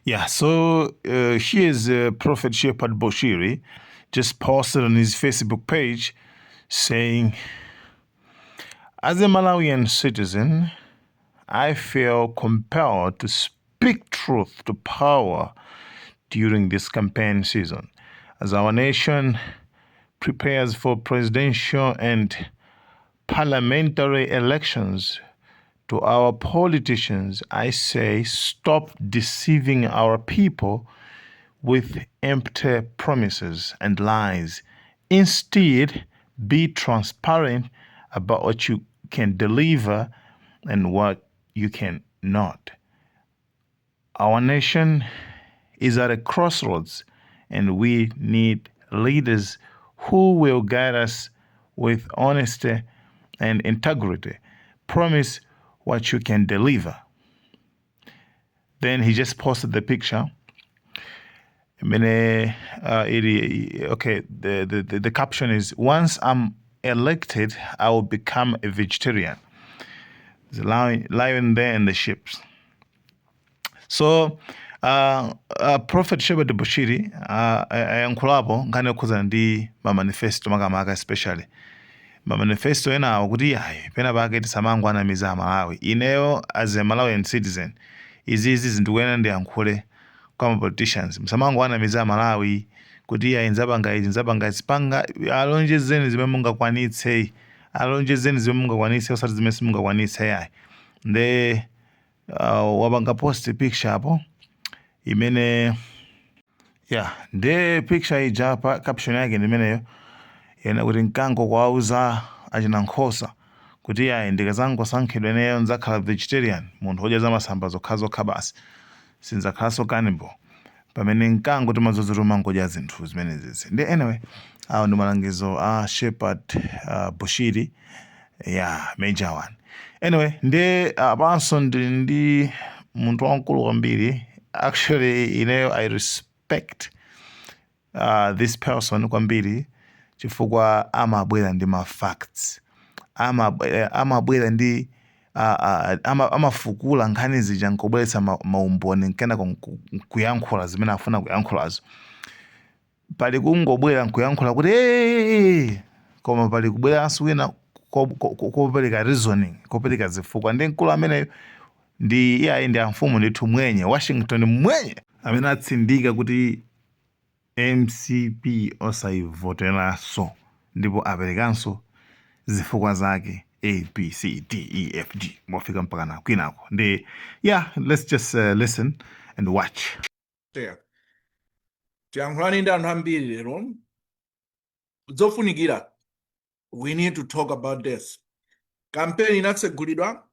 Yeah, so here's Prophet Shepherd Bushiri just posted on his Facebook page saying, "As a Malawian citizen, I feel compelled to speak truth to power during this campaign season. As our nation prepares for presidential and parliamentary elections, to our politicians, I say stop deceiving our people with empty promises and lies. Instead, be transparent about what you can deliver and what you cannot. Our nation is at a crossroads and we need leaders who will guide us with honesty and integrity. Promise what you can deliver." Then he just posted the picture. Mene, okay, the caption is, "Once I'm elected, I will become a vegetarian." The lion there and the sheep. So, Prophet Shepherd Bushiri ayankhulapo nkhani yokhuzana ndi ma manifesto, makamaka especially ma manifesto enawo, kuti ayi, pena pake tisamangwanamiza Amalawi. Ineyo as a Malawian citizen, izizi zindikuyenera ndiyankhule kwa ma politicians: musamangwanamiza Amalawi kuti ayi, nzapanga izi, nzapanga izi. Panga, alonjezeni zimene mungakwanitse, alonjezeni zimene mungakwanitse, osati zimene simungakwanitse yayi. Nde wapanga post picture apo imene, yeah, nde picture ija pa caption yake ndimeneyo yena kuti mkango kwauza achina nkhosa kuti ayi, ndikazangosankhidwa ineyo ndzakhala vegetarian, munthu wodya zamasamba zokhazokha basi, sindzakhalanso cannibal, pamene mkango timadzodzo timangodya zinthu zimenezezi. Ndi anyway, awo ndi malangizo a Shepherd Bushiri, yeah, major one. Anyway, ndi apanso ndili ndi munthu wamkulu kwambiri. Actually, ineyo I respect this person kwambiri chifukwa amabwera ndi ma facts, amabwera ndi amafukula nkhani zija nkubweretsa maumboni, nkenako nkuyankhula zimene afuna kuyankhulazo. Pali kungobwera nkuyankhula kuti "Hey," koma pali kubweranso wina kopereka reasoning, kopereka zifukwa. Ndi mkulu ameneyo ndi iyayi, ndi amfumu ndithu, Mwenye Washington Mwenye, amene atsindika kuti MCP osayivoteranso, ndipo aperekanso zifukwa zake A B C D E F G mofika mpaka na kwinako. Ndi yeah, let's just listen and watch. Share. Tiyankhulani ndi anthu ambiri lero zofunikira. We need to talk about this. Campaign inatsegulidwa,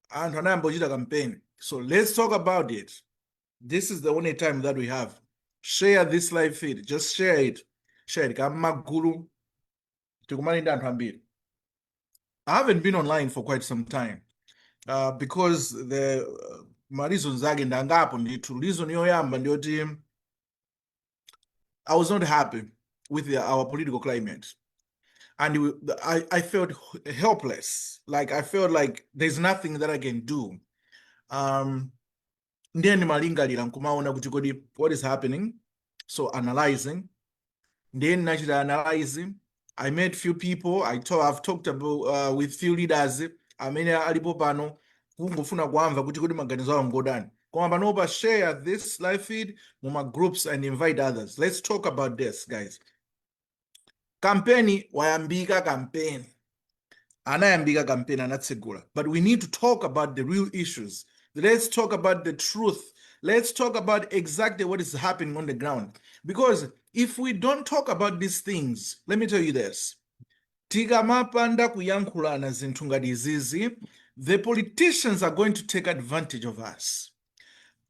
anthu anayamba kuchita campaign, so let's talk about it. This is the only time that we have. Share this live feed, just share it, share it kamagulu, tikumane ndi anthu ambiri. I haven't been online for quite some time because the ma reasons ake ndangapo ndithu. Reason yoyamba ndiyoti I was not happy with our political climate. And I felt helpless. Like I felt like there's nothing that I can do. Ndiye ndimalingalira nkumaona kuti kodi what is happening? So analyzing. Ndiye ndinachita analyzing. I met few people. I've talked about with few leaders amene alipo pano, kungofuna kuamva kuti kodi maganizo awo ngodani. Koma panopa share this live feed muma groups and invite others. Let's talk about this, guys. Kampeni wayambika, kampeni anayambika, kampeni anatsegula, but we need to talk about the real issues. Let's talk about the truth. Let's talk about exactly what is happening on the ground, because if we don't talk about these things, let me tell you this, tikamapanda kuyankhulana zinthu ngati izizi, the politicians are going to take advantage of us.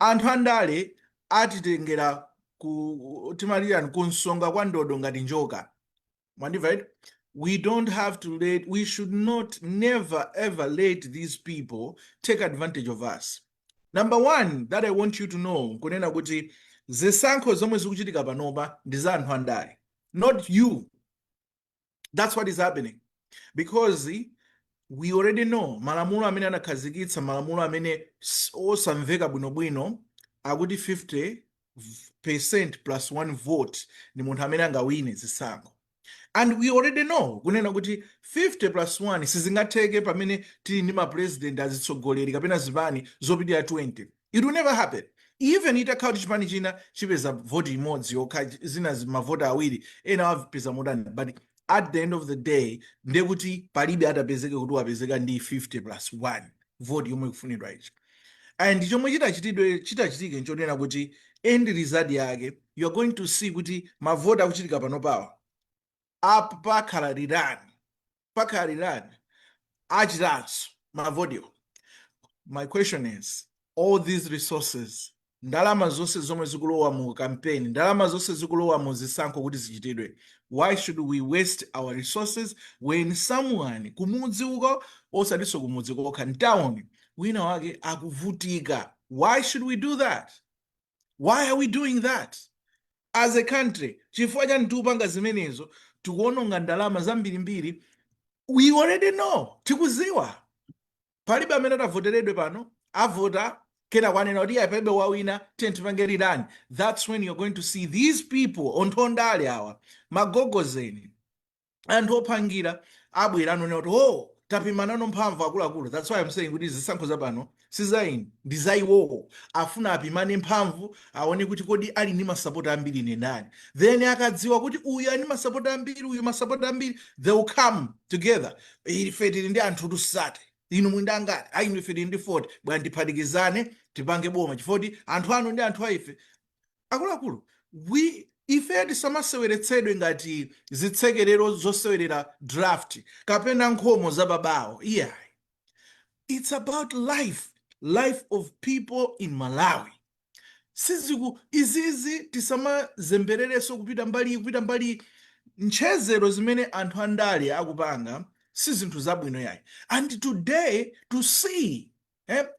Anthu andale atitengera ku timalirani kunsonga kwa ndodo ngati njoka. Mwandimva, right? We don't have to let, we should not, never ever let these people take advantage of us. Number one that I want you to know, kunena kuti zisankho zomwe zikuchitika panopa ndi za anthu andale, not you. That's what is happening, because we already know malamulo amene anakhazikitsa, malamulo amene osamveka bwinobwino. Akuti 50% plus one vote ndi munthu amene angawine zisankho, and we already know kunena kuti 50 plus 1 sizingatheke pamene tili ndi mapresident, azitsogoleri kapena zipani zopitirira 20. It will never happen. Even itakhala kuti chipani china chipeza voti imodzi yokha, zina mavoti awiri, ena apeza motani, but at the end of the day ndiye kuti palibe atapezeke kuti wapezeka ndi 50 plus 1 vote yomwe ikufunidwa ichi. And chomwe chitachitidwe, chitachitike nchonena kuti end result yake, you are going to see kuti mavoti akuchitika pano pawa apo pakhala rerun, pakhala rerun, achitanso mavotiwo. My question is, all these resources, ndalama zonse zomwe zikulowa mu campaign, ndalama zonse zikulowa mu zisankho kuti zichitidwe, why should we waste our resources when someone kumudzi uko, osatinso kumudzi kokha, mtown wina wake akuvutika? Why should we do that? Why are we doing that as a country? Chifukwa chani tikupanga zimenezo? Tikuononga ndalama zambirimbiri. We already know, tikuziwa palibe amene atavoteredwe pano. Avota, kena kwanena kuti iye palibe wawina, tiye tipange rerun. That's when you're going to see these people, anthu ondale awa, magogozeni, anthu ophangira abwera anone kuti, "Oh, tapimanano mphamvu akuluakulu." That's why I'm saying kuti zisankho zapano sizaini, ndi za iwowo. Afuna apimane mphamvu, aone kuti kodi ali ndi masapota ambiri ndi ndani. Then akadziwa kuti uyu ali ndi masapota ambiri, uyu masapota ambiri, they will come together. "Ife tili ndi anthu tusate, inu muli ndi angati?" "Ayi, ife tili ndi 40." "Bwana, tiphatikizane tipange boma, chifukwa kuti anthu anu ndi anthu aife." Akuluakulu, we ife tisamaseweretsedwe ngati zitsekerero zosewerera draft kapena nkhomo zababawo, iyayi. It's about life, life of people in Malawi. Siziku izizi tisamazembererenso kupita mbali, kupita mbali. Ntchezero zimene anthu andale akupanga si zinthu zabwino yayi. And today to see,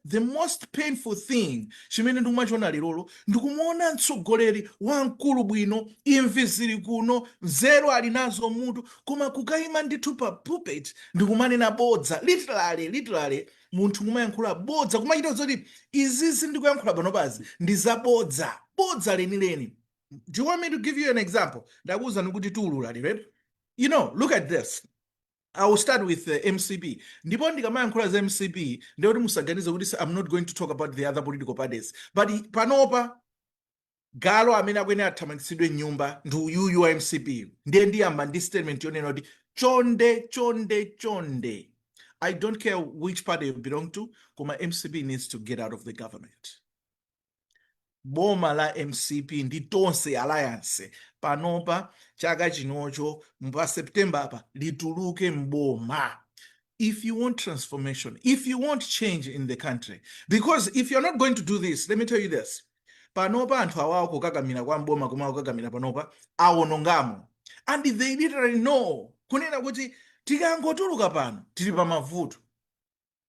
the most painful thing chimene ndikumachiona lerolo, ndikumuona mtsogoleri wamkulu bwino, imvi zili kuno, nzeru ali nazo mutu, koma kukayima ndithu pa pulpit ndikumanena bodza. Literally, literally, munthu kumayankhula bodza, kumachita zoti izizi ndikuyankhula panopazi ndi zabodza, bodza lenileni. Do you want me to give you an example? Ndakuwuzani kuti tiulula lero. Look at this. I will start with the MCP. Ndipo ndikamayankhula za MCP, ndikuti musaganize kuti I'm not going to talk about the other political parties. But panopa galo amene akuyenera athamangitsidwe nyumba ndi uyuyu wa MCP. Ndiye ndiyamba ndi statement yonena kuti chonde, chonde, chonde. I don't care which party you belong to, koma MCP needs to get out of the government. Boma la MCP ndi Tonse Alliance panopa, chaka chinocho pa September apa, lituluke mboma if you want transformation, if you want change in the country. Because if you're not going to do this, let me tell you this, panopa anthu awawo kukakamira kwa mboma, koma kukakamira panopa awonongamo, and they literally know kunena kuti tikangotuluka pano tili pa mavuto.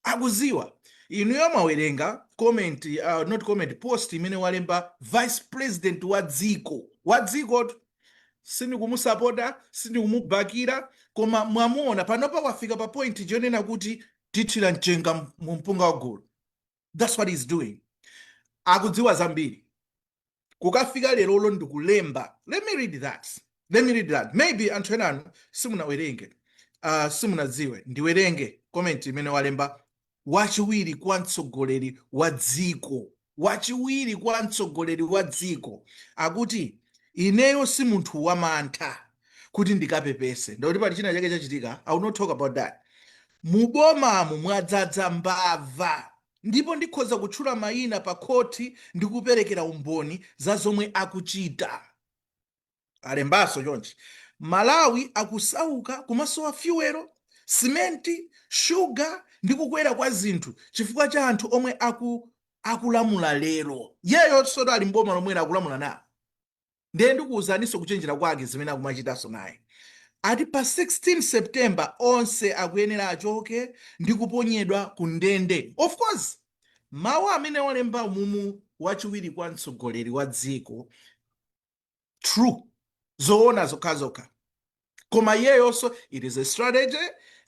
Akuziwa. Inuyo mwawerenga comment, not comment, post imene walemba vice president wa dziko, wa dziko tu. Sindikumusapota, sindikumubakira, koma mwamuona panopa wafika pa point chonena kuti tithira mchenga mu mpunga wa gulu. That's what he's doing. Akudziwa zambiri. Kukafika lerolo ndikulemba. Let me read that, let me read that. Maybe anthu enanu simunawerenge, simunadziwe. Ndiwerenge comment imene walemba wachiwiri kwa mtsogoleri wa dziko, wachiwiri kwa mtsogoleri wa dziko. Akuti, "Ineyo si munthu wamantha kuti ndikapepese." Ndikuti pali china chake chachitika. I will not talk about that. "Mubomamu mwadzadza mbava, ndipo ndikhoza kutchula mayina pa khoti ndi kuperekera umboni za zomwe akuchita." Alembanso chonchi: "Malawi akusauka, kumasowa fuel, simenti, shuga ndi kukwera kwa zinthu chifukwa cha anthu omwe akulamula lero." Yeyo soto ali mboma lomwera, akulamula nawo. Ndiye ndikuwuzaninso kuchenjera kwake zimene akumachitanso naye. Ati pa 16 September onse akuyenera achoke ndi kuponyedwa ku ndende. Of course, mawu amene walemba mumu wachiwiri kwa mtsogoleri wa dziko, true, zoona zokhazokha, koma iyeyonso it is a strategy.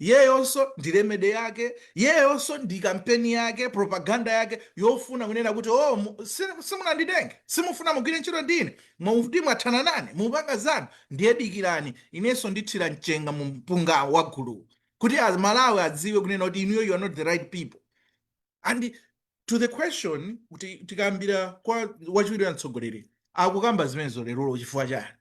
Yeyonso ndi remedy yake, yeyonso ndi kampeni yake, propaganda yake yofuna kunena kuti, "Oh, simunanditenge, simufuna mugwire ntchito ndine, muti mwathana nane, mupanga zanu, ndiye dikirani, inenso ndithira mchenga mu mpunga wa guluwu," kuti Amalawi adziwe kunena kuti inuyo, you are not the right people. And to the question kuti tikambira kwa wachiwiri wa mtsogoleri akukamba zimenezo lerolo chifukwa chani?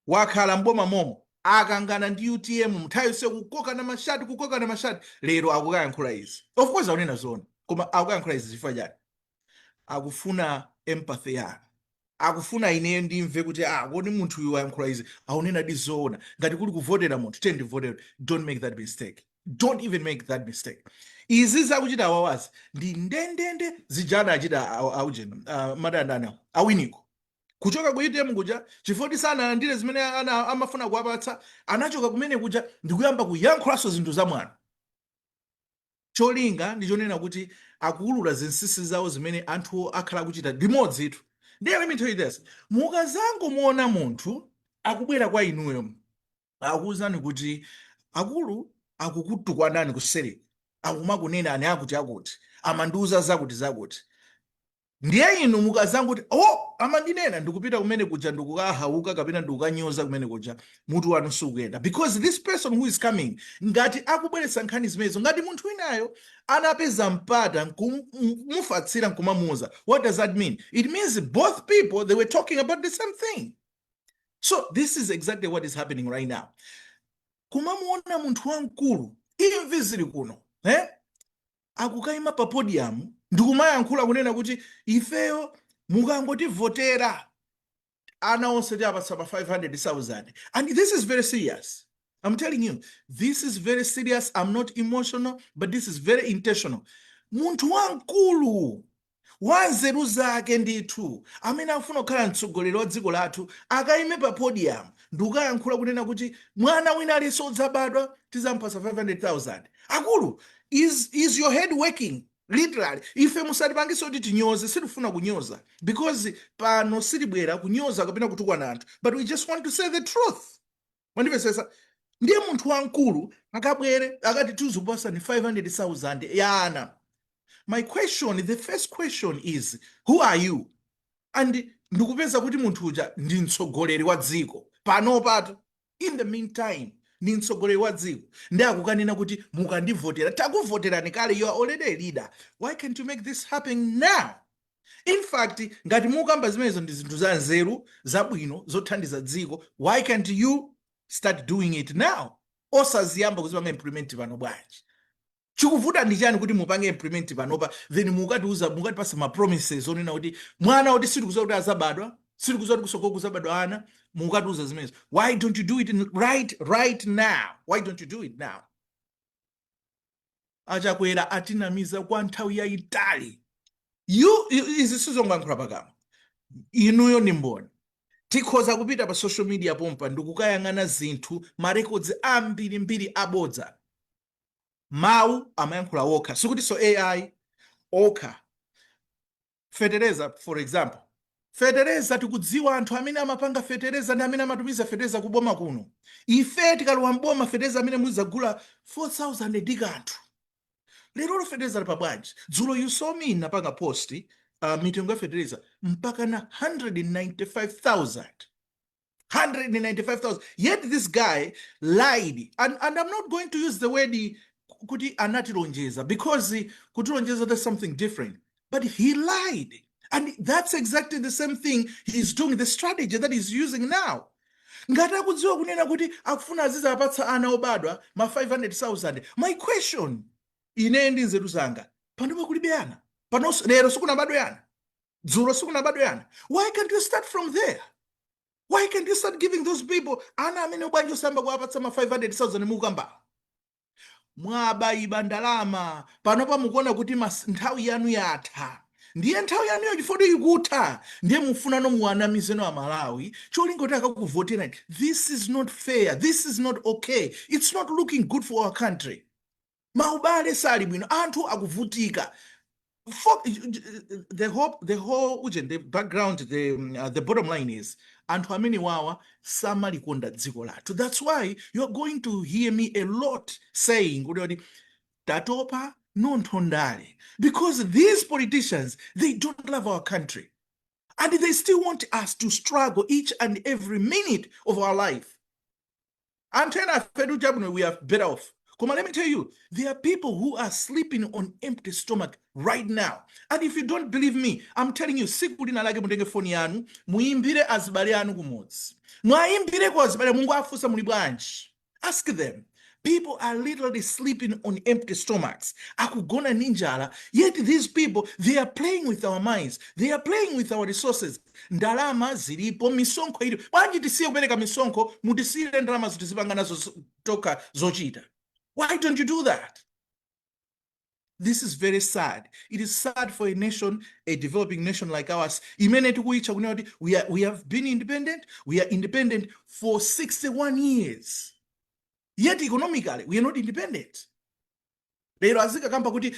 Wakhala mboma momo, akangana ndi UTM nthawi yonse, kukokana mashati, kukokana mashati. Lero akukayankhula izi. Of course akunena zoona, koma akukayankhula izi chifukwa chani? Akufuna empathy yanu, akufuna ineyo ndimve kuti, "Ah, kodi munthu uyu wayankhula izi, akunena di zoona? Ngati kuli kuvotera munthu, tiye ndivotera." Don't make that mistake. Don't even make that mistake. Izi zakuchita awawazi ndi ndendende zijana achita aujena madandani awiniko kuchoka ku UTM kuja, chifukwa sanalandire zimene amafuna kuwapatsa. Anachoka kumene kuja ndikuyamba kuyankhulanso zinthu zamwano. Cholinga ndichonena kuti akuwulula zinsinsi zawo zimene anthu akhala akuchita limodzitu. Ndiye let me tell you this: mukazangomuona munthu akubwera kwa inuyo, akuwuzani kuti akulu akukutukwanani kuseri, akumakunenani akuti akuti, amandiuza zakuti zakuti, ndiye inu mukazanguti, "Oh, amandinena," ndikupita kumene kuja ndikukahauka kapena ndikukanyoza kumene kuja, mutu wanu sukuyenda, because this person who is coming, ngati akubweretsa nkhani zimenezo, ngati munthu winayo anapeza mpata nkumufatsira nkumamuuza, what does that mean? It means both people, they were talking about the same thing. So this is exactly what is happening right now. Kumamuona munthu wamkulu, imvi zili kuno, eh? Akukayima pa podium ndikumayankhula kunena kuti ifeyo mukangotivotera, ana onse tiapatsa pa 500,000. And this is very serious. I'm telling you, this is very serious. I'm not emotional, but this is very intentional. Munthu wamkulu wa nzeru zake ndithu, amene afuna kukhala mtsogoleri wa dziko lathu, akayime pa podium ndikukayankhula kunena kuti mwana wina aliyense odzabadwa tizampasa 500,000. Akulu, is your head working? Literally, ife musatipangise kuti tinyoze. Sitifuna kunyoza, because pano sitibwera kunyoza kapena kutukwana anthu, but we just want to say the truth. Mwandipesesa? Ndiye munthu wamkulu akabwere akati tizipasani 500,000 ya ana, my question, the first question is, who are you? And ndikupeza kuti munthu uja ndi mtsogoleri wa dziko pano patu. In the meantime ndi mtsogoleri wa dziko, ndi akukanena kuti mukandivotera. Takuvoterani kale, you are already a leader. Why can't you make this happen now? In fact, ngati mukamba zimenezo ndi zinthu za nzeru, zabwino, zothandiza dziko, why can't you start doing it now? Osaziyamba kuzipanga implement pano bwanji? Chikuvuta ndi chani kuti mupange implement panopa? Then mukatiuza, mukatipasa ma promises onena kuti mwana kuti sitikuziwa kuti azabadwa, sitikuziwa kuti kusoko kuzabadwa ana, mukatiuza zimenezo. Why don't you do it right now? Why don't you do it now? Achakwera atinamiza kwa nthawi yayitali. Izi sizongoyankhula pakamwa, inuyo ni mboni. Tikhoza kupita pa social media pompa ndikukayang'ana zinthu, ma records ambirimbiri abodza. Mawu amayankhula wokha, sikuti so AI okha. Fetereza, for example, fetereza, tikudziwa anthu amene amapanga fetereza ndi amene amatumiza fetereza kuboma kuno. "Ife tikalowa mboma, fetereza amene muzagula 4000 ndi kanthu." Lero fetereza ali pabwanji? Dzulo you saw me napanga post mitengo ya fetereza mpaka na 195,000, 195,000. Yet this guy lied. And I'm not going to use the word kuti anatilonjeza, because kutilonjeza, that's something different. But he lied. And that's exactly the same thing he's doing, the strategy that he's using now. Ngati akudziwa kunena kuti akufuna azizapatsa ana obadwa ma 500,000, my question, ine ndi nzeru zanga, panopa kulibe ana? Pano lero sikunabadwe ana? Dzulo sikunabadwe ana? Why can't you start from there? Why can't you start giving those people, ana amene bwanji osamba kuwapatsa ma 500,000 mukamba? Mwabayiba ndalama. Panopa mukuona kuti nthawi yanu yatha. Ndiye nthawi yanuyo chifukwa ikutha, ndiye mufunano muwanamizeno Amalawi, cholinga kuti akakuvoterani. This is not fair. This is not okay. It's not looking good for our country. Maubale sali bwino, anthu akuvutika. For the whole uje, the background, the bottom line is anthu amene wawa samalikonda dziko lathu. That's why you are going to hear me a lot saying kuti tatopa nontho ndale, because these politicians, they don't love our country and they still want us to struggle each and every minute of our life. Anthu ena afetu chabwino, we are better off. Koma let me tell you, there are people who are sleeping on empty stomach right now. And if you don't believe me, I'm telling you, siku lina lake mutenge foni yanu, muyimbire azibale anu kumudzi, mwayimbire kwa azibale, mungu afunsa muli bwanji. Ask them. People are literally sleeping on empty stomachs, akugona ndi njala. Yet these people, they are playing with our minds, they are playing with our resources. Ndalama zilipo, misonkho ilipo. Bwanji tisiye kupereka misonkho, mutisiyire ndalama tizipanga nazo toka zochita? Why don't you do that? This is very sad. It is sad for a nation, a developing nation like ours, imene tikuitcha kunena kuti we have been independent, we are independent for 61 years. Yet economically, we are not independent. Lero azikakamba kuti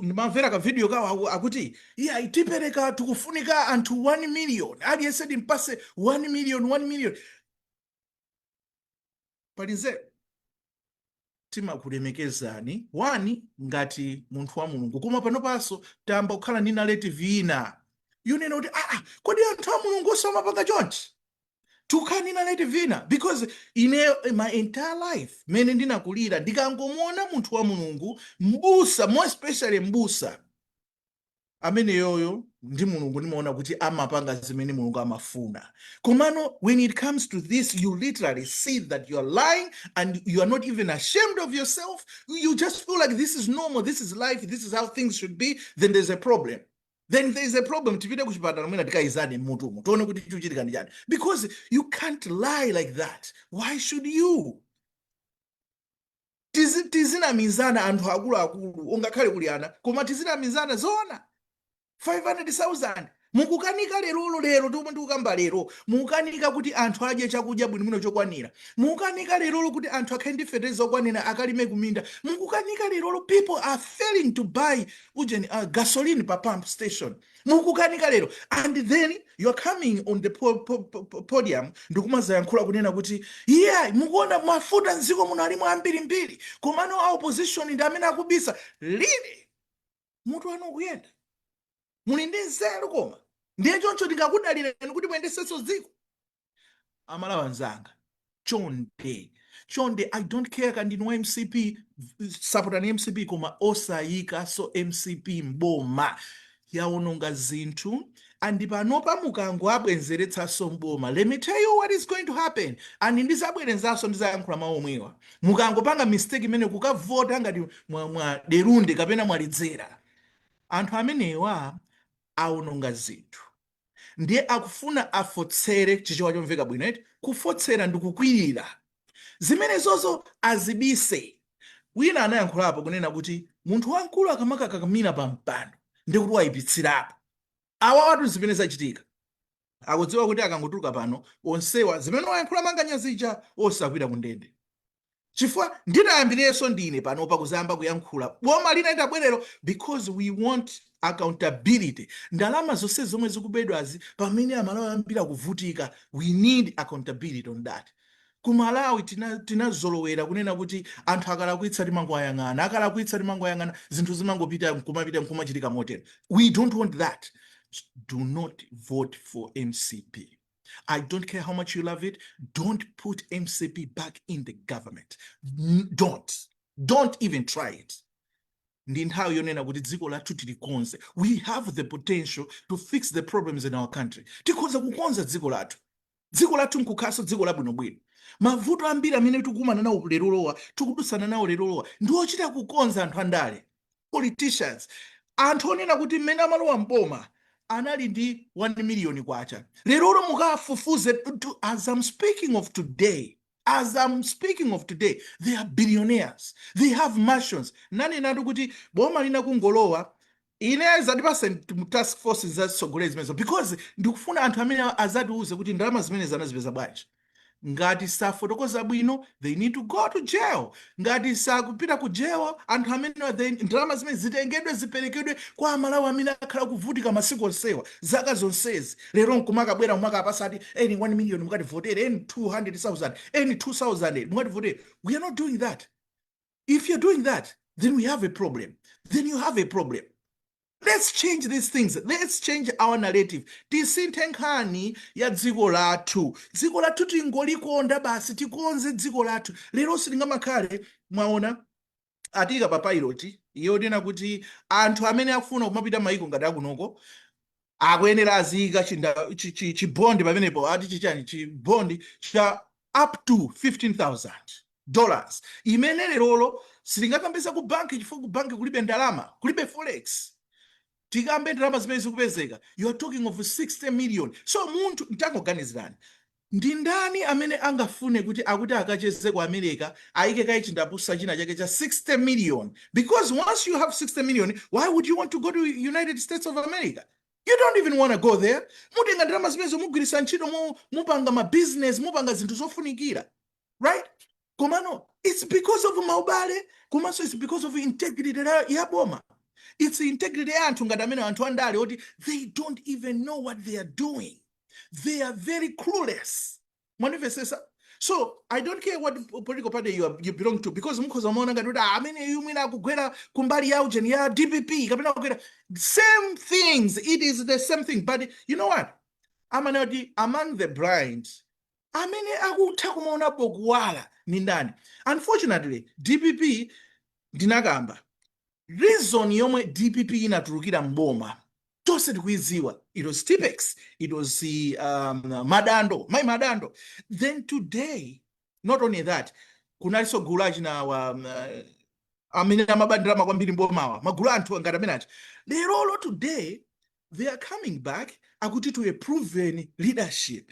ndimamvera ka video kawo akuti iya tipereka, tikufunika anthu 1 million, aliyense timpase 1 million, 1 million. Pali nzeru? Timakulemekezani wani ngati munthu wa Mulungu, koma panopanso tamba kukhala ndi narrative ina yonena kuti aa, kodi anthu a Mulungu osamapanga chonchi? Tikukhala ndi narrative ina because ine, my entire life mene ndinakulira, ndikangomuona munthu wa Mulungu, mbusa, more especially mbusa amene yoyo ndi Mulungu, ndimaona kuti amapanga zimene Mulungu amafuna. Komano when it comes to this, you literally see that you are lying and you are not even ashamed of yourself. You just feel like this is normal, this is life, this is how things should be. Then there's a problem, then there's a problem. Tipite kuchipatala mwina tikayizane mmutumu, tione kuti chikuchitika ndi chani, because you can't lie like that. Why should you? Tizinamizana anthu akuluakulu ungakhale kuli ana, koma tizinamizana zoona? 500,000 mukukanika lerolo, lero tomwe ndikukamba lero, mukukanika kuti anthu adye chakudya bwinobwino chokwanira. Mukukanika lerolo kuti anthu akhale ndi fetereza okwanira akalime kuminda. Mukukanika lerolo. People are failing to buy ujeni, gasoline pa pump station. Mukukanika lero, and then you are coming on the podium ndikumazayankhula kunena kuti yeah, mukuona mafuta mdziko muno alimo ambirimbiri, komano a opposition ndi amene akubisa. Lili mutu wanu ukuyenda? Muli ndi nzeru? Koma ndiye choncho ndingakudalireni kuti muyendesenso dziko? Amalawi anzanga, chonde chonde, I don't care kaya ndinu wa MCP, supportani MCP, koma osayikaso MCP mboma. Yaononga zinthu. And panopa mukango abwezeretsanso mboma, let me tell you what is going to happen, and ndizabwerezanso, ndizayankhula mawu omwewa. Mukangopanga mistake imene kukavota ngati mwa derunde kapena mwaledzera, anthu amenewa aononga zinthu, ndiye akufuna afotsere. Chichewa chomveka bwino eti? Kufotsera ndi kukwirira zimenezozo, azibise. Wina anayankhulapo kunena kuti munthu wamkulu akamakakakamira pa mpando ndi kuti wayipitsirapo. Awa watu zimene zachitika, akudziwa kuti akangotuluka pano onsewa zimene wayankhula Manganya zija osakwira kundende, chifukwa ndinayambirenso ndine panopa kuzayamba kuyankhula boma lina litabwerero, because we want accountability. Ndalama zonse zomwe zikubedwazi, pamene Amalawi ambiri akuvutika, we need accountability on that. Ku Malawi tinazolowera kunena kuti anthu akalakwitsa timangoyang'ana, akalakwitsa timangoyang'ana, zinthu zimangopita nkumapita nkumachitika motero. We don't want that. Do not vote for MCP. I don't care how much you love it. Don't put MCP back in the government. Don't. Don't even try it. Ndi nthawi yonena kuti dziko lathu tilikonze. We have the potential to fix the problems in our country. Tikhoza kukonza dziko lathu. Dziko lathu nkukhalanso dziko labwinobwino. Mavuto ambiri amene tikukumana nawo lero lowa, tikudutsana nawo lero lowa, ndi ochita kukonza anthu andale, politicians, anthu onena kuti mmene amalowa mboma anali ndi 1 million kwacha. Lerolo mukafufuze, as I'm speaking of today, as I'm speaking of today, they are billionaires, they have mansions. Nanenatu kuti boma lina kungolowa, ine azatipase task force zatsogolera zimenezo, because ndikufuna anthu amene azatiuze kuti ndalama zimene zanazipeza bwanji. Ngati safotokoza bwino, they need to go to jail. Ngati sakupita ku jail anthu amenewa, then ndalama zimene zitengedwe ziperekedwe kwa Amalawi amene akhala kuvutika masiku onsewa, zaka zonsezi. Lero nkumakabwera kumakapasa ati eni 1 million mukativotere, eni 200,000, eni 2,000 mukativotere. We are not doing that. If you're doing that, then we have a problem. Then you have a problem. Let's change these things. Let's change our narrative. Tisinthe nkhani ya dziko lathu. Dziko lathu tingolikonda basi, tikonze dziko lathu. Lero sitingamakhale, mwaona, atika pa pilot yonena kuti anthu amene akufuna kumapita maiko ngati akunoko akuyenera aziyika chibond pamenepo, ati chichani, chibond cha up to $15,000, imene lerolo sitingakambeza ku banki chifukwa ku banki kulibe ndalama, kulibe forex. Tikambe ndalama zimene zikupezeka, you are talking of 60 million. So munthu, ntangoganizirani, ndi ndani amene angafune kuti akuti akacheze ku America ayike kaye chindapusa china chake cha 60 million? Because once you have 60 million, why would you want to go to United States of America? You don't even want to go there. Mutenga ndalama zimenezo mugwiritsa ntchito, mupanga ma business, mupanga zinthu zofunikira, right? Komano it's because of maubale, komanso it's because of integrity ya boma. It's integrity ya anthu ngati amene anthu andale oti they don't even know what they are doing. They are very clueless. Mwandimvetsetsa? So I don't care what political party you belong to, because mukhoza maona ngati kuti amene uyu mwina akugwera kumbali ya ujeni ya DPP kapena kugwera, same things, it is the same thing. But you know what, amanena kuti among the blind, amene akutha kumaonapo kuwala ni ndani? Unfortunately, DPP, ndinakamba reason yomwe DPP inatulukira mboma, tonse tikuidziwa. It was Tipex, it was Madando, mai Madando. Then today, not only that, kunalinso gulu achinawa amene amabandira kwambiri mbomawa, magulu anthu ngati amene aja. Lerolo today they are coming back akuti to a proven leadership,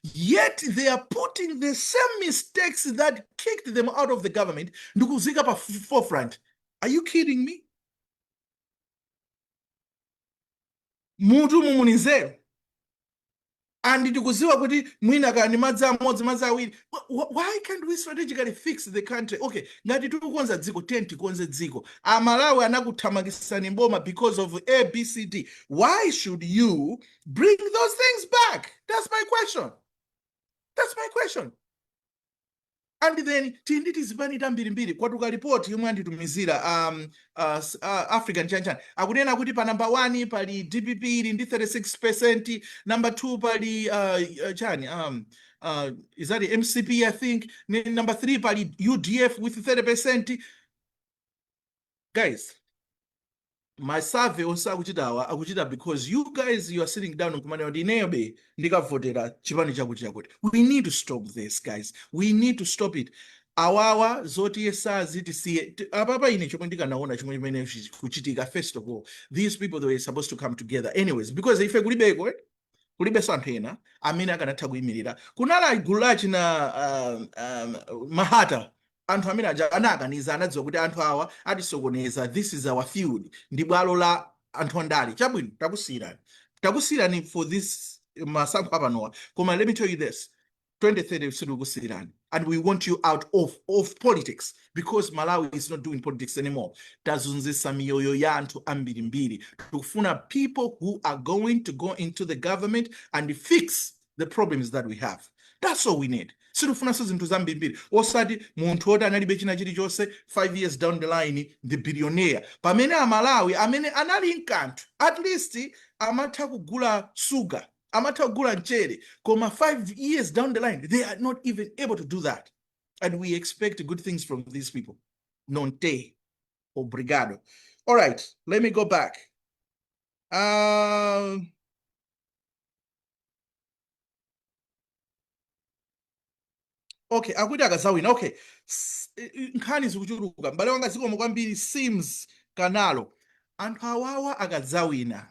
yet they are putting the same mistakes that kicked them out of the government ndikuzika pa forefront. Are you kidding me? Mutu mumuli nzeru, and tikuziwa kuti mwina kani madzi amodzi, madzi awiri. Why can't we strategically fix the country? Okay, ngati tikukonza dziko, tiyeni tikonze dziko. Amalawi anakuthamangitsani mboma because of A, B, C, D. Why should you bring those things back? That's my question. That's my question. And then tili ndi tizipani tambirimbiri. Kwatuka ripoti yomwe anditumizira African chanchani, akunena kuti pa number 1 pali DPP ili ndi 36%, number 2 pali chani, is that MCP, I think, number 3 pali UDF with 30%. Guys, my survey onse akuchita awa akuchita because you guys, you are sitting down nkumanena kuti ineyo be ndikavotera chipani chakuti chakuti. We need to stop this, guys. We need to stop it. Awawa zoti yesazi tisiye. Apapa ine chomwe ndikanaona, chomwe chimene kuchitika, first of all, these people, they were supposed to come together anyways, because ife kulibeko, eh? Kulibenso anthu ena amene akanatha kuyimirira. Kunali gulu lachina Mahata. Anthu amene aja anakaniza, anadziwa kuti anthu awa atisokoneza. This is our field, ndi bwalo la anthu andale. Chabwino, takusiyirani, takusiyirani for this masankho apanowa. Koma let me tell you this, 2030 sitikukusiyirani, and we want you out of politics, because Malawi is not doing politics anymore. Tazunzisa miyoyo ya anthu ambirimbiri. Tikufuna people who are going to go into the government and fix the problems that we have. That's all we need. Sitifunanso zinthu zambirimbiri, osati munthu woti analibe china chilichonse, 5 years down the line ndi billionaire, pamene Amalawi amene anali mkanthu at least amatha kugula sugar, amatha kugula mchere, koma 5 years down the line they are not even able to do that, and we expect good things from these people. Non te obrigado. All right, let me go back. Okay, akuti akazawina. Okay, nkhani zikuchuluka. M'bale wanga, zikomo kwambiri. Sims Kanalo, anthu awawa akadzawina,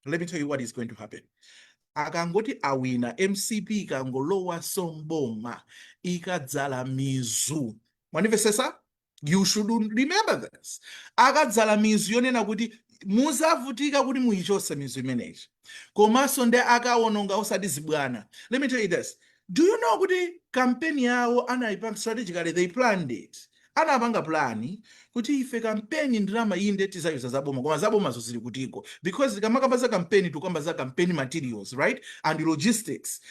let me tell you what is going to happen. Akangoti awina, MCP ikangolowa mboma, ikadzala mizu. Mwandimvetsetsa? You should remember this. Akadzala mizu yonena kuti muzavutika kuti muyichotse mizu imeneyi, komanso ndi akawononga osati zibwana. Let me tell you this. Do you know kuti kampeni yawo anayipanga strategically? They planned it. Anapanga plan kuti ife kampeni, ndalama inde tizayuza zaboma, koma zabomazo zili kutiko? Because tikamakamba za kampeni, tikukamba za campaign materials, right, and logistics.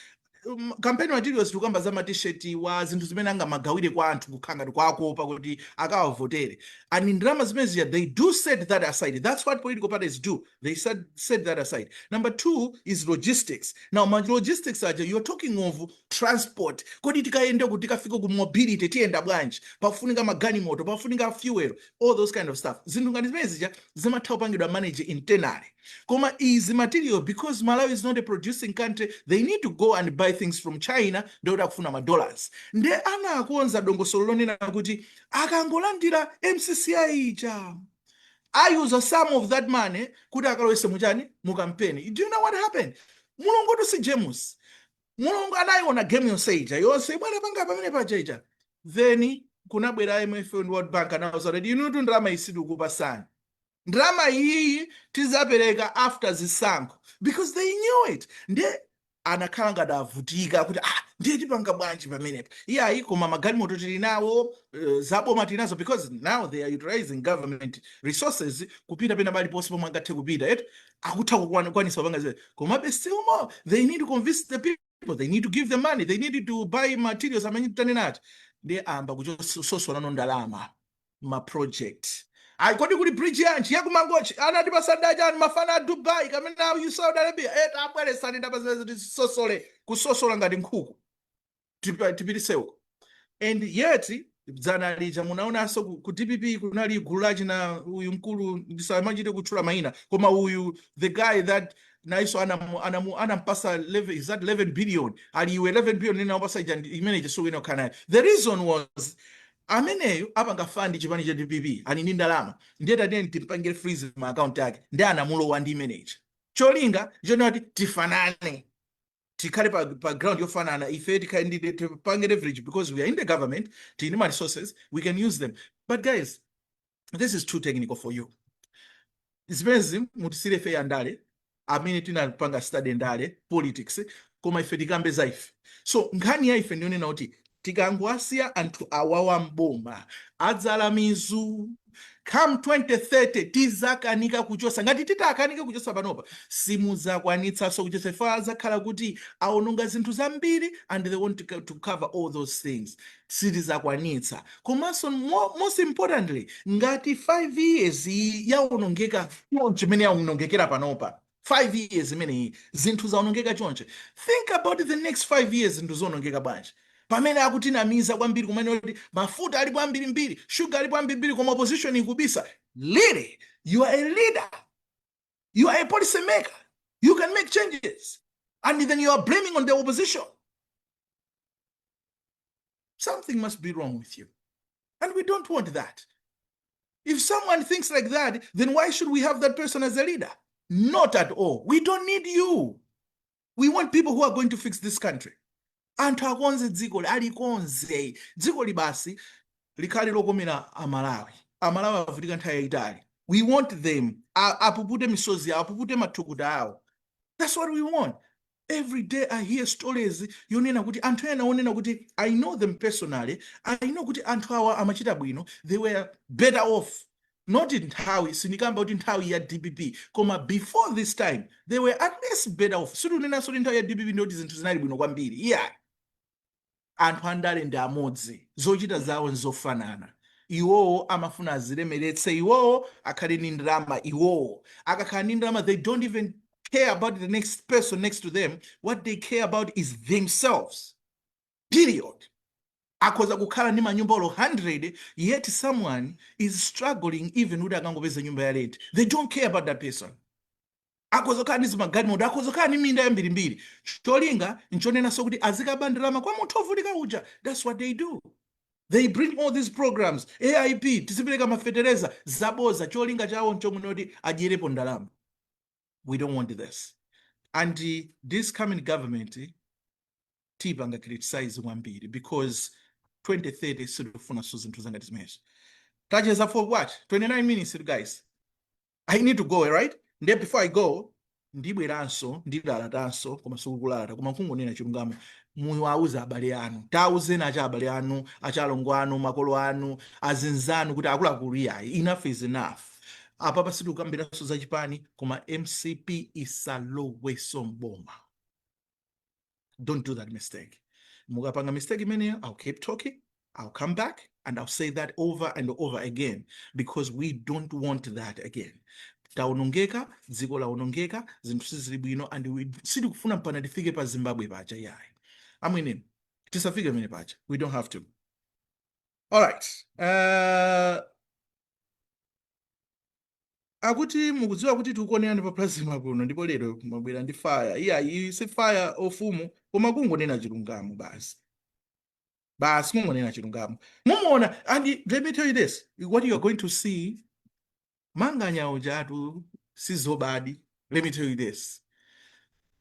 Campaign materials, tikukamba za matisheti wa zinthu zimene angamagawire kwa anthu, kukhala ngati kwakopa kuti akawavotere. And ndalama zimene zija, they do set that aside. That's what political parties do. They set that aside. Number two is logistics. Now, ma logistics aja, you're talking of transport. Kodi tikayende kuti tikafike ku mobility, tiyenda bwanji? Pafunika magalimoto, pafunika fuel, all those kind of stuff. Zinthu ngati zimene zija zimatha kupangidwa manage internally. Koma izi material, because Malawi is not a producing country, they need to go and buy things from China. Ndikuti akufuna ma dollars. Nde anakonza dongosolo lonena kuti akangolandira MCCI ija, ayuza some of that money kuti akalowese muchani, mu campaign. Do you know what happened? Mulungu si James. Mulungu anayiona game yonse ija, yonse ibwana panga pamene paja ija. Then kunabwera IMF and World Bank, anauza kuti inutu ndalama isitikupasani, ndalama iyi tizapereka after zisankho, because they knew it. Ndiye anakhala ngati avutika kuti, "Ah, ndiye tipanga bwanji pamenepa?" Iyayi, koma magalimoto tili nawo, zaboma tili nazo, because now they are utilizing government resources kupita pena paliponse pomwe angathe kupita, eti akutha kukwanisa kupanga zimene. Komabe still more they need to convince the people, they need to give them money, they need to buy materials amene tanenati. Ndiye amba kuchososolano ndalama ma project. Ayi, kodi kuli bridge yanji yakumangochi anatipasa chani? Mafana a Dubai kamene a Saudi Arabia, tabweresani ndapazimene tisosole, kusosola ngati nkhuku. Tipitise uko. And yet dzana lija munaonanso ku DPP kunali gulu lachina uyu mkulu, ndisamachite kutchula mayina, koma uyu, the guy that naiso anampasa 11, is that 11 billion? Ali iwe, 11 billion inawapasa ija imene chisuku okhala nayo. The reason was ameneyo apanga fund chipani cha DPP, ali ndi ndalama, ndiye tatiyeni timpangire freeze ma account ake. Ndi anamulowa ndi imeneyi, cholinga chonati tifanane, tikhale pa ground yofanana, ife tikhale ndi tipange leverage because we are in the government, tili ma resources, we can use them. But guys, this is too technical for you. Zimenezi mutisire ife yandale amene tinapanga study ndale, politics. Koma ife tikambe za ife. So nkhani ya ife ndionena kuti tikangowasiya anthu awawa mboma, adzala mizu. Come 2030 tizakanika kuchosa. Ngati titakanika kuchosa panopa, simudzakwanitsanso kuchosa. Ife azakhala kuti awononga zinthu zambiri and they want to cover all those things. Sitizakwanitsa. Komanso most importantly, ngati 5 years iyi yawonongeka chonchi, imene yawonongekera panopa, 5 years imeneyi zinthu zawonongeka chonchi, think about the next 5 years, zinthu zawonongeka bwanji? Pamene akutinamiza kwambiri kumene kuti mafuta alipo ambirimbiri, shuga alipo ambirimbiri, koma opposition ikubisa. Really, you are a leader, you are a policy maker, you can make changes, and then you are blaming on the opposition. Something must be wrong with you, and we don't want that. If someone thinks like that, then why should we have that person as a leader? Not at all. We don't need you. We want people who are going to fix this country. Anthu akonze dziko, alikonze dziko libasi likhale lokomera Amalawi. Amalawi avutika nthawi yayitali. We want them apupute misozi yawo, apupute mathukuta awo. That's what we want. Every day I hear stories yonena kuti anthu ena onena kuti I know them personally, I know kuti anthu awa amachita bwino, they were better off, not nthawi, sindikamba kuti nthawi ya DPP, koma before this time they were at least better off. Sitikunenanso kuti nthawi ya DPP ndiyoti zinthu zinali bwino kwambiri, iya. Anthu andale ndi amodzi, zochita zawo nzofanana. Iwowo amafuna azilemeretse iwowo, akhale ndi ndalama iwowo. Akakhala ndi ndalama, they don't even care about the next person next to them. What they care about is themselves, period. Akhoza kukhala ndi manyumba olo 100, yet someone is struggling even kuti akangopeza nyumba ya rent. They don't care about that person. Akhoza kukhala ndi zimagalimoto, akhoza kukhala ndi minda yambirimbiri, cholinga nchonenanso kuti azikaba ndalama kwa munthu ovutika uja. That's what they do. They bring all these programs, AIP, tizipereka mafetereza, zaboza. Cholinga chawo nchomwe kuti adyerepo ndalama. We don't want this. And this coming government tipanga criticize kwambiri because 2030 sitifunanso zinthu zangati zimenezo. Tacheza for what, 29 minutes, guys. I need to go, right? Then before I go, Ndibweranso, ndilalatanso, koma sikukulalata, koma nkungonena chilungamo. Muwauze abale anu, tauzeni acha abale anu, achalongo anu, makolo anu, azinzanu kuti akuluakulu, iyayi, enough is enough. Apa pasitikukambiranso zachipani, koma MCP isaloweso mboma. Don't do that mistake. Mukapanga mistake imeneyo, I'll keep talking, I'll come back and I'll say that over and over again, because we don't want that again. Taonongeka, dziko laonongeka, zinthu sizili bwino, and we sitikufuna mpana tifike pa Zimbabwe paja, yayi amwene, tisafike pamene paja. We don't have to. Alright, akuti mukudziwa kuti tikuonerani pa plasma kuno, ndipo lero mwabwera ndi fire. Iya, iyi si fire ofumu, koma kungonena chilungamo basi, basi kungonena chilungamo. Mumuona, and let me tell you this, what you are going to see, Manganya ujatu sizobadi. Let me tell you this,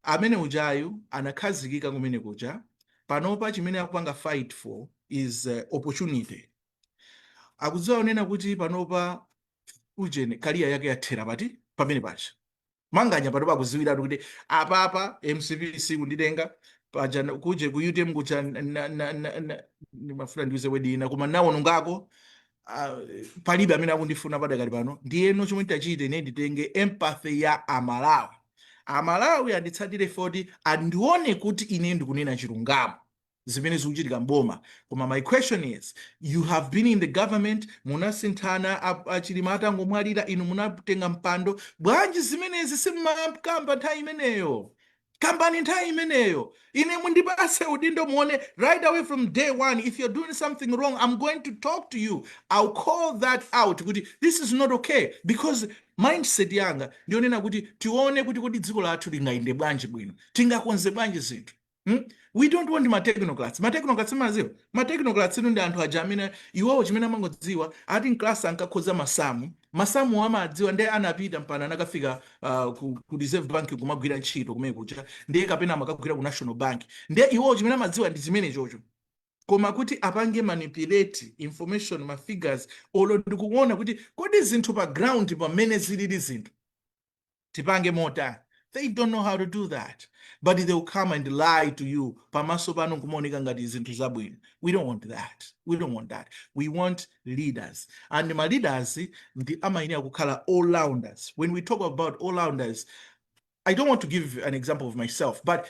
amene ujayu anakhazikika kumene kuja. Panopa chimene akupanga fight for is opportunity. Akudziwa kunena kuti panopa ujene career yake yathera pati pamene pacha. Manganya panopa akudziwiratu kuti apapa MCP sikunditenga paja, kuje ku UTM kuja ndimafuna ndiuze word ina, koma nawonongako, palibe amene akundifuna padakali pano. Ndiyeno chomwe nditachite ine, nditenge empathy ya Amalawi. Amalawi anditsatire foti andione kuti ine ndikunena chilungamo zimene zikuchitika mboma. Koma my question is, you have been in the government, munasinthana, aChilima atangomwalira inu munatenga mpando. Bwanji zimenezi simmakamba nthawi imeneyo? Kambani nthawi imeneyo. Ine mundipase udindo, muone right away from day one, if you're doing something wrong, I'm going to talk to you, I'll call that out kuti this is not okay, because mindset yanga ndionena kuti tione kuti kodi dziko lathu lingayende bwanji bwino, tingakonze bwanji zinthu. We don't want ma technocrats. Ma technocrats, maziwa ma technocrats inu ndi anthu aja amene iwowo chimene amangodziwa, ati mklasi ankakhoza masamu, masamu amadziwa, ndiye anapita mpana anakafika ku Reserve Bank kumagwira ntchito kumene kuja, ndiye kapena amakagwira ku National Bank. Ndiye iwowo chimene amadziwa ndi chimene chocho, koma kuti apange manipulate information, ma figures, olo ndikuona kuti kodi zinthu pa ground pamene zilili, zinthu tipange motani, they don't know how to do that, but they will come and lie to you pamaso pano nkumaoneka ngati zinthu zabwino. We don't want that. We don't want that. We want leaders, and ma leaders ndi amayenera kukhala all rounders. When we talk about all rounders, I don't want to give an example of myself, but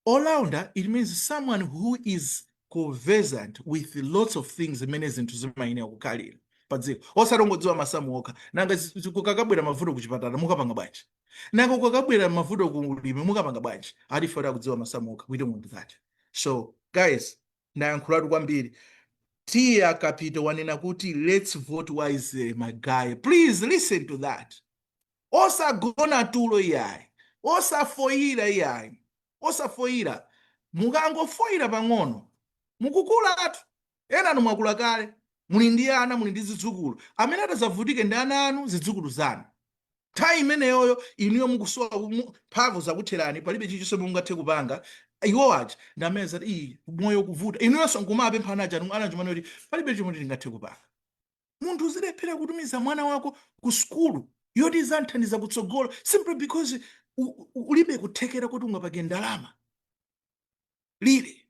all rounder, it means someone who is conversant with lots of things zimene zinthu zimayenera kukhalira pa dziko, osatongodziwa masamu okha. Nanga kukakabwera mavuto kuchipatala mukapanga bwanji? Nanga kukakabwera mavuto ku ulimi mukapanga bwanji? Alifota akudziwa masamu okha. We don't want that. So guys, ndayankhulatu kwambiri. Tiya Kapito wanena kuti let's vote wisely. My guy, please listen to that. Osagona tulo iyayi, osafoyira iyayi, osafoyira. Mukangofoyira pang'ono, mukukulatu. Ena anu mwakula kale, muli ndi ana, muli ndi zidzukulu. Amene atazavutike ndi ana anu, zidzukulu zanu. Nthawi imeneyoyo inuyo mukusowa mphamvu zakutherani, palibe chilichonse mungathe kupanga. Iwo aja ndi amene zati iyi moyo kuvuta, inuyonso nkumapempha ana aja, ana chimene kuti palibe chomwe tingathe kupanga. Munthu uzilephera kutumiza mwana wako ku sukulu yoti izamthandiza kutsogolo simply because ulibe kuthekera kuti ungapange ndalama lile.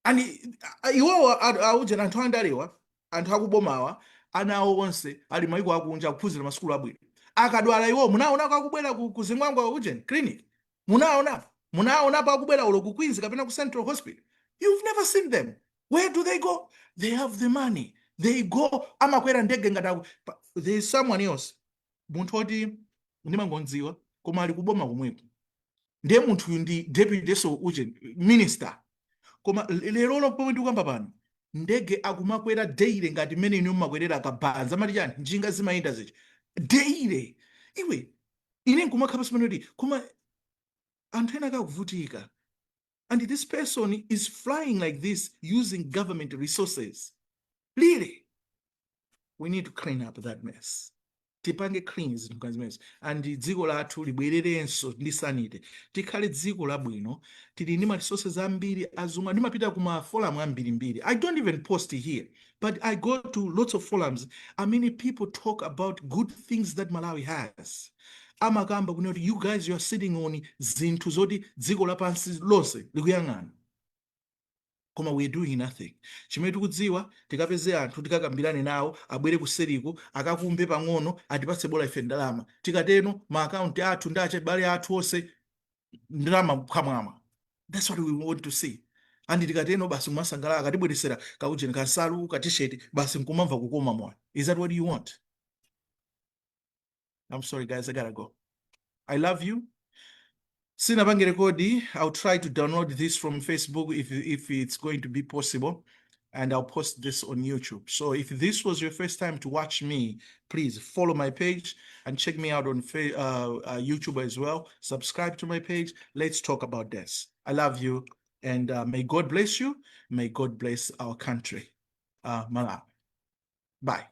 And iwowo aujena anthu andalewa, anthu akubomawa, ana awo onse ali maiko akunja akuphunzira masukulu abwino. Akadwala iwowo, munaonako akubwera ku Zingwangwa ujeni clinic? Munaonapo? Munaonapo akubwera ulo ku Queens kapena ku Central Hospital? You've never seen them. Where do they go? They have the money, they go, amakwera ndege ngati there is someone else, munthu oti ndimangondziwa koma ali kuboma komweko. Ndiye munthuyu ndi deputy so uje minister, koma lerolo pomwe ndikukamba pano, ndege akumakwera daily ngati mmene inu mmakwerera kabanza, amati chani, njinga zimayenda zichi, daily. Iwe, ine nkumakhala pansi pano kuti koma anthu ena akakuvutika, and this person is flying like this using government resources. Really, we need to clean up that mess. Tipange clean zinthu ngati zimenezi and dziko lathu libwererenso ndi sanity, tikhale dziko labwino. Tili ndi ma resources ambiri azungu. Ndimapita ku ma forum ambirimbiri. I don't even post here, but I go to lots of forums amene people talk about good things that Malawi has. Amakamba kunena kuti you guys, you are sitting on zinthu zoti dziko lapansi lonse likuyang'ana, koma we are doing nothing. Chimene tikudziwa, tikapeze anthu, tikakambirane nawo, abwere kuseriku, akakumbe pang'ono, atipatse bola ife ndalama. Tikateno ma akaunti athu ndi achibale athu onse ndalama kamwamwa. That's what we want to see. And tikateno basi kumasangalala, akatibweresera kaujeni, kansalu, ka T-shirt, basi nkumamva kukoma moyo. Is that what you want? I'm sorry guys, I gotta go. I love you. Sinapange record. I'll try to download this from Facebook if it's going to be possible, and I'll post this on YouTube. So if this was your first time to watch me, please follow my page and check me out on YouTube as well. Subscribe to my page. Let's talk about this. I love you, and may God bless you. May God bless our country, Malawi. Bye.